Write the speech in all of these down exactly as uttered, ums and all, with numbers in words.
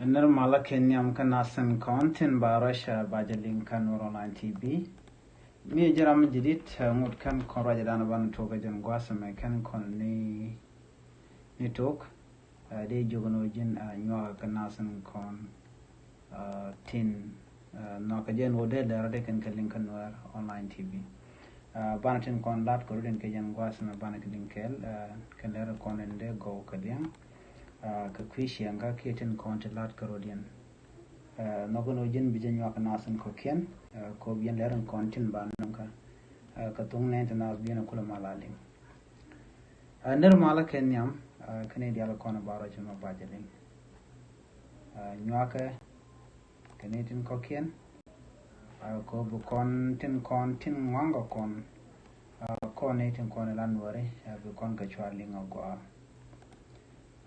Nir malä kɛ nhiam kä nasin kɔn tin ba ruac ba jɛ liŋ kä Nuer Online T V. Mi ji̱ ram mi jidit, ŋut kɛn kɔn ruacɛ dan ban tuɔk kɛ jɛn gua̱a̱th mɛ kɛn kɔn ni ni tok. Dee jiök ni wä ji̱n nyuakä kä nasin kɔn tin nhɔakä jɛn wä dee lɛr dee kɛn kɛ liŋ kä Nuer Online T V. Banɛ tin kɔn lat kɛ rut in kɛ jɛn gua̱a̱th mɛ banɛ kɛ liŋ kɛɛl kɛ lɛr kɔn in dee gɔw kɛ liɛŋ. Kɛ kui̱ ciɛŋkä kiɛ tin kɔn ti lat kɛ rut in. Nhɔk in wä ji̱n bi jɛ nyuak nasin kɔkiɛn kɛ wä bi jɛn lɛr in kɔn tin ba nɔŋkä kɛ thuŋ nɛn ti naath bi jɛn kulɛ mal a liŋ. Nir malä kɛ nhiam kɛ ni dial kɔn ba ruac mɛ ba jɛ liŋ. Nyuakɛ kɛ ni tin kɔkiɛn. Kɔ bi kɔn tin kɔn tin ŋuaŋ kɛ kɔn. Kɔn ni tin kɔn ilan wari bi kɔn kɛ cua liŋ a gua.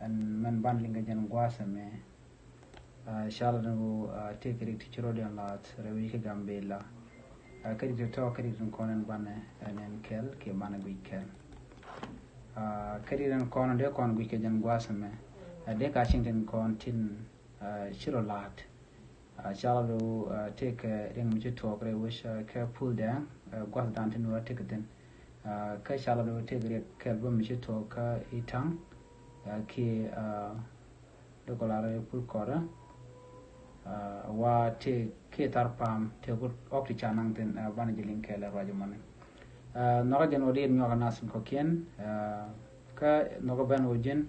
Ɛn mɛn ban liŋ kɛ jɛn gua̱a̱th mɛ. Cal ni wä tëë kɛ rik ti ci rɔ diɛn lath rɛwi kɛ Gambila. Kɛ rik ti tɔ kɛ rik tin kɔn ɛn banɛ ɛn ɛn kɛl kɛ banɛ guic kɛl. Kɛ rik tin kɔn dee kɔn guic kɛ jɛn gua̱a̱th mɛ. Dee ka cieŋ tin kɔn tin ci rɔ lath. Cal du tëë kɛ riɛŋ mi ci tuɔɔk rɛy wec kɛ Pul Dɛŋ gua̱th dan tin wä tëë kɛ thin. Kä cal du tëë kɛ riɛk kɛl bä mi ci tuɔɔk kä Itaŋ kiɛ dee kɔ lar Pul Kɔrä. Wa tëë kiɛ Thar Pam tëë ku ɔk ti ca naŋ thin banɛ jɛ liŋ kɛɛl ruac mɔni. Nhɔkä jɛn wä diet nyuak a nasin kɔkiɛn kä nhɔkä ben wä ji̱n.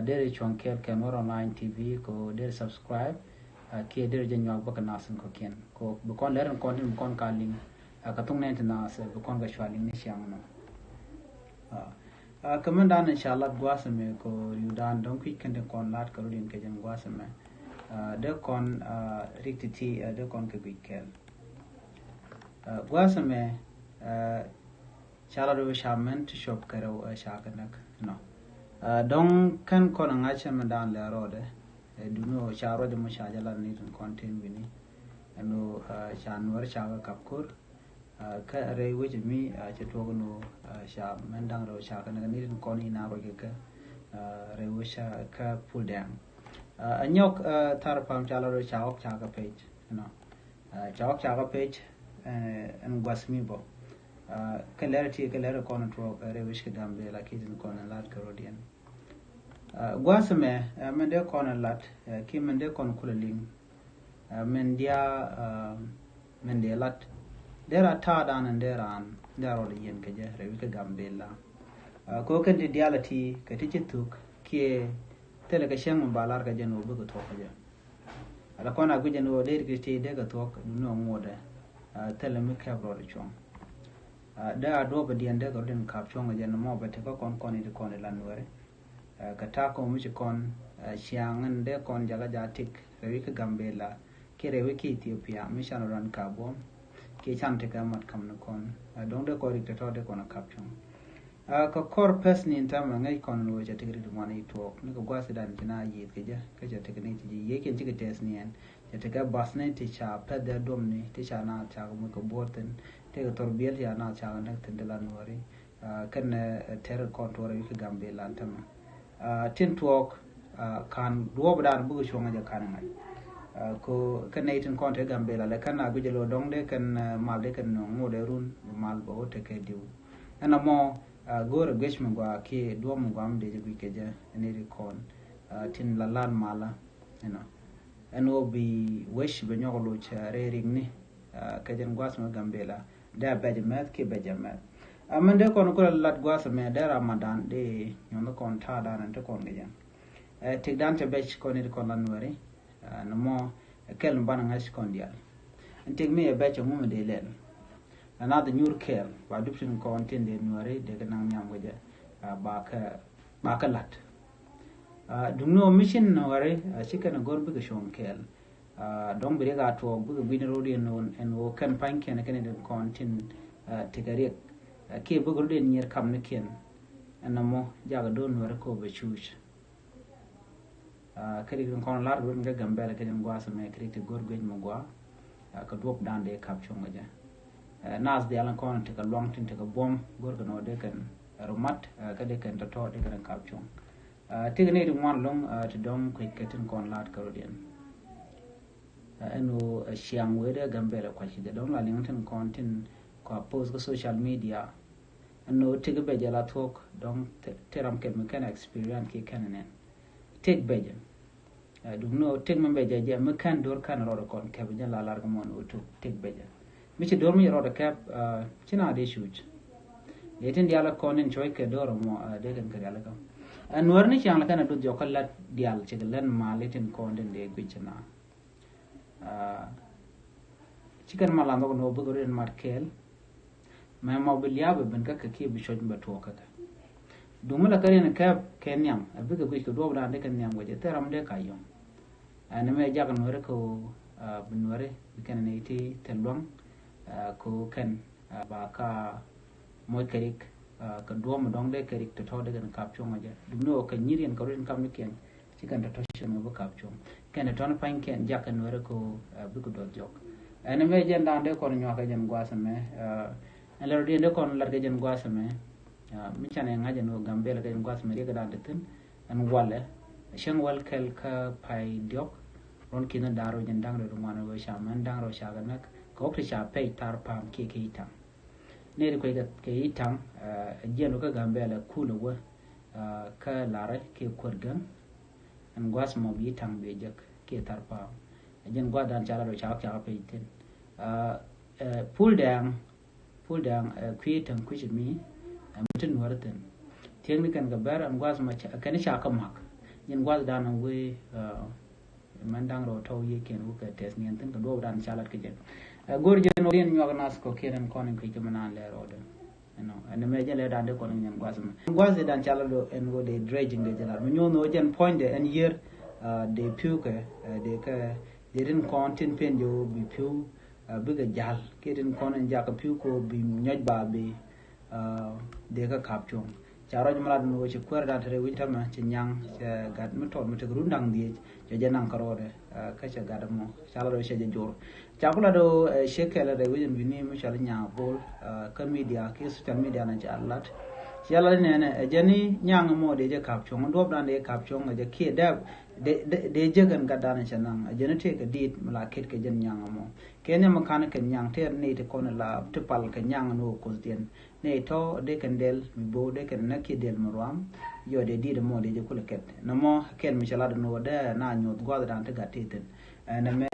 Deri cuɔ̱ŋ kɛɛl kɛn wä Online T V ko deri subscribe. Kiɛ deri jɛ nyuak bä kɛ nasin kɔkiɛn ko bi kɔn lɛr in kɔn tin bi kɔn ka liŋ. Kɛ thuŋ nɛn ti naath bi kɔn kɛ cua liŋ ni ciaŋ nɔ. Kɛ mɛn dan in ca lat gua̱a̱th mɛ ko riw dan dɔ̱ŋ kui̱ kɛn tin kɔn lat kɛ rut in kɛ jɛn gua̱a̱th mɛ. Dee kɔn rik ti ti dee kɔn kɛ guic kɛɛl. Gua̱a̱th mɛ ca lat wä ca mɛn ti cuɔp kɛ rɛw ca kɛ näk nɔ. Dɔ̱ŋ kɛn kɔn a ŋa̱c cɛ mɛn dan lɛ rɔɔdɛ. Duni wä ca ruac mɔ ca jɛ lat ni tin kɔn tin wini. Ɛn wä ca nuɔr ca kɛ kap kor. Kä rɛy wec mi cɛ tuɔk ni wä ca mɛn daŋ rɛw ca kɛ näk ni tin kɔn in a ruac kɛ kɛ rɛy wec ca kä Pul Dɛŋ. A nyɔk Thar Pam ca lat wä ca ɔk ca kɛ pec nɔ. Ca wä ca kɛ pec ɛn gua̱th mi bä. Kɛ lɛr ti kɛ lɛr kɔn tuɔɔk rɛy wec kɛ Gambila kiɛ tin kɔn lat kɛ rut in. Gua̱th mɛ mɛn dee kɔn lat kiɛ mɛn dee kɔn kulɛ liŋ. Mɛn dia mɛn dee lat dee ra ta̱a̱ dan ɛn dee raan dee rɔɔd yiɛn kɛ jɛ rɛy wec kɛ Gambila. Kɛ wä kɛn ti dial ti kɛ ti ci thuk kiɛ thilɛ kɛ cäŋ mi ba lar kɛ jɛ ni wä bikɛ tuɔk kɛ jɛ. Ala kɔn a guic ɛn ɣöö dee rik ti dee kɛ thuɔ̱k duni ɔ ŋuɔdɛ. Thilɛ mi kɛp rɔɔd cuɔ̱ŋ. Dee a duɔ̱ɔ̱p ɛ diɛn dee kɛ rɔɔd in kap cuɔ̱ŋ ɛ jɛn mɔ bɛ tekɛ kɔn kɔn in ti kɔn in la Nuɛri. Kɛ ta̱a̱ kɔn mi ci kɔn ciaŋ in dee kɔn jakä ja̱ tik rɛwi kä Gambila kiɛ rɛwi kä Ethiopia mi can rɔɔd in kap buɔ̱m. Kiɛ can tekɛ mat kam ni kɔn dɔ̱ŋ dee kɔn rik tɔ̱tɔ̱ dee kɔn a kap cuɔ̱ŋ. Kɛ kɔr pɛth ni in täämɛ ŋäc kɔn ni wä cɛ tekɛ rik ti ŋuan i̱ tuɔɔk ni kɛ gua̱th idan ci na yieth kɛ jɛ kä cɛ tekɛ ni ti ji̱ yieth kɛn cikɛ tɛth ni ɛn cɛ tekɛ bath ni ti ca pɛth dee duɔm ni ti ca na ca kɛ muc kɛ buɔr thin ti kɛ thor biɛl ti ca na ca kɛ näk thin ti la Nuɔri. Kɛn tɛr kɔn tuɔrɛ wi̱c kɛ Gambila in täämɛ. Tin tuɔɔk kan duɔɔp dan bikɛ cuɔ̱ŋ jɛ kan ŋa̱c. Ko kɛn nɛy tin kɔn te Gambila lɛ kɛn a guic jɛ lo̱ dɔ̱ŋ dee kɛn mal dee kɛn ŋot dee run mal bɛ wä tekɛ diw. Ɛn amɔ go̱o̱rɛ guic mi gua kiɛ duɔ̱ɔ̱p mi gua mi dee jɛ guic kɛ jɛ ɛn iri kɔn tin la lan malä. Ɛnɔ ɛn wä bi wec bɛ nyɔk loc rɛy rik ni. Kɛ jɛn gua̱th mi Gambila dee a bɛc mɛth kiɛ bɛc a mɛth. Amɛn dee kɔn kulɛ lat gua̱th mɛ dee Ramadan dee nyɔnh kɔn ta̱a̱ dan ɛn ti kɔn kɛ jɛn. Ɛ tik dan cɛ bɛc kɔn it kɔn la Nuɛri. Nɔmɔ ɛ kɛl mi banɛ ŋa̱c kɔn diaal. Ɛn tik mi ɛ bɛc ɛŋu mi dee lɛl. Ɛ nath nyuur kɛɛl ba dup tin kɔn tin dee Nuɛri dee kɛ naŋ nhiam kɛ jɛ. Ba kɛ ba kɛ lat. Duŋni ɔ mi cin Nuɛri ci kɛn ɛ go̱r bikɛ cuɔ̱ŋ kɛɛl. Dɔ̱ŋ bi riɛk a tuɔɔk bikɛ gui̱n ro̱diɛn ɛn ɣöö kɛn pa̱nykiɛn kɛn in kɔn tin tekɛ riɛk. Kiɛ bikɛ ro̱diɛn nyier kamnikiɛn ɛn nɔmɔ jakɛ do̱r Nuɛri kɛ ɣöö bɛ cuuc. Kɛ rik in kɔn lar duɔ̱t in kɛ Gambɛl kɛ jɛn gua̱a̱th mɛ kɛ rik ti go̱r guic mɛ gua̱a̱. Kɛ duɔ̱p dan dee kap cuɔ̱ŋ kɛ jɛ. Naath diaal in kɔn tekɛ luaŋ tin tekɛ buɔ̱m go̱r kɛ nɔ dee kɛn rumat kɛ dee kɛn tɔ̱tɔ̱ dee kɛn kap cuɔ̱ŋ. Tikɛ ni ti ŋuan lo̱ŋ ti dɔ̱ŋ kuec kɛ tin kɔn la̱t kɛ rɔ̱diɛn. Ɛn ɣöö ciaŋ wee dee Gambɛlɛ kuac kɛ dɔ̱ŋ la liŋ tin kɔn tin kua post kä social media. Ɛn ɣöö tëk bɛ jɛ la thuɔ̱k dɔ̱ŋ te ram kɛ mi kɛn experience kiɛ kɛn nɛn tëk bɛ jɛ. Duŋ ni ɣöö tëk mi bɛ jɛ jɛ mi kɛn do̱r kɛn rɔɔdɛ kɔn kɛp jɛ la lar kɛ mɔn ɣöö tuk tëk bɛ jɛ. Mi ci do̱r mi jɛ rɔɔdɛ kɛp ci na dee cuc. Dee tin dial kɔn in cuɔc kɛ do̱r mɔ dee kɛn kɛ dial kɛ. Ɛn wär ni ciaŋ la kɛn a duth jɔkä lat dial cik län mal itin kɔn tin dee guic na. Ci kɛn mal andhɔk ni wä bikɛ rin mat kɛɛl. Mɛ mɔ bi liab ben kä kɛ kiɛ bi cuɔc bɛ tuɔk kä kɛ. Duŋ mi la kä rin kɛp kɛ nhiam a bikɛ guic kɛ duɔp dan dee kɛ nhiam guic thil ram dee ka yɔm. Ɛn mɛ jak nuɛri kɛ bi nuɛri bi kɛn ni ti thil luaŋ kɛ kɛn ba ka moc kɛ rik kɛ duɔm dɔŋ dee kɛ rik tɔtɔ dee kɛn kap cuɔŋ jɛ. Duŋ ni wä kɛ nyir yɛn kɛ rin kap ni kiɛn. Ci kɛn tɔtɔ ci mɛ bi kap cuɔŋ kɛn tɔn pa̱ny kɛn jak kɛn wɛrɛ ko bik dɔth jɔk. Ɛn mɛ jɛn dan dee kɔn nyuak kɛ jɛn guas mɛ. Ɛn lɛr diɛn dee kɔn lar kɛ jɛn guas mɛ. Mi can ɛ ŋa̱c ɛn wä Gambɛlɛ kɛ jɛn guas mɛ riek dan dee thin ɛn walɛ cäŋ wal kɛl kä pay diɔk. Run kinɛ da̱ŋ rɛw jɛn da̱ŋ rɛw ŋuan wä ca mɛn da̱ŋ rɛw ca kɛ näk kɛ wä ti ca pɛy tar pam kiɛ kɛ itaŋ. Neri kuec kɛ itaŋ jiɛn wä kä Gambɛlɛ kul wä kä larɛ kiɛ kuät gäŋ. Ɛn gua̱th mɔ bi taŋ bi jek kiɛ thar pa̱a̱m. Ɛ jɛn gua̱th dan ca la rɔ ca wä ca wä pec thin. Pul dɛɛŋ pul dɛɛŋ kui̱ taŋ kui̱c mi. Ɛ mi ti nuɔr thin. Thiekni kɛn kɛ bɛr ɛn gua̱th mɔ kɛn ca kä mak. Jɛn gua̱th dan wee mɛn da̱ŋ rɔ tɔw yiëë kiɛn wä kɛ tɛth niɛn thin kɛ duɔp dan ca lat kɛ jɛn. Ɛ go̱r jɛn wä diɛn nyuak nath kɔ kiɛn ɛn kɔn in kui̱c kɛ mi naan lɛr rɔ dɛn. Ɛnɔ ɛn mɛ jɛ lɛ dan de kɔn in gua̱th mɛ gua̱th dan ca la do ɛn wä de dredging de jɛ lar mi nyuɔn wä jɛn puɔ̱ny de ɛn yiër. De piu kɛ de kɛ de tin kɔn tin pen jɛ wä bi piu bikɛ jal kiɛ tin kɔn in jakɛ piu ko bi nyɔc ba bi de kɛ kap cuɔ̱ŋ. Ca rɔc mi lat ni wä ci kuɛr dan te rɛy wi̱c tɛmɛ ci nyaŋ cɛ gat mi tɔt mi tek run daŋ dhiec cɛ jɛ naŋ kärɔɔdɛ. Kä cɛ gat mɔ ca lat wä cɛ jɛ jor. Ca ku lat wä cɛ kɛl rɛy wi̱c in bi ni mi cɔl nyaŋ bol kä media ki social media na ca lat. Ca lat nɛnɛ ɛ jɛ ni nyaŋ mɔ de jɛ kap cuɔ̱ŋ duɔp dan de kap cuɔ̱ŋ ɛ jɛ kiɛ dɛp de jɛ kɛn gat dan cɛ naŋ ɛ jɛ ni tëë kɛ dit mi la ket kɛ jɛn nyaŋ mɔ. Kɛ ni mi kan kɛ nyaŋ tëë ni ti kɔn la ti pal kɛ nyaŋ ni wä kuth diɛn. Ni tɔ dee kɛn dɛl mi bo̱o̱ dee kɛn näk kiɛ dɛl mi ruam. Yɔ dee diet mɔ dee jɛ kulɛ kɛt nɔmɔ kɛn mi cɛ lat ni wä dee na nyuɔth gua̱th dan ti gat ti thin. Ɛn ɛmɛ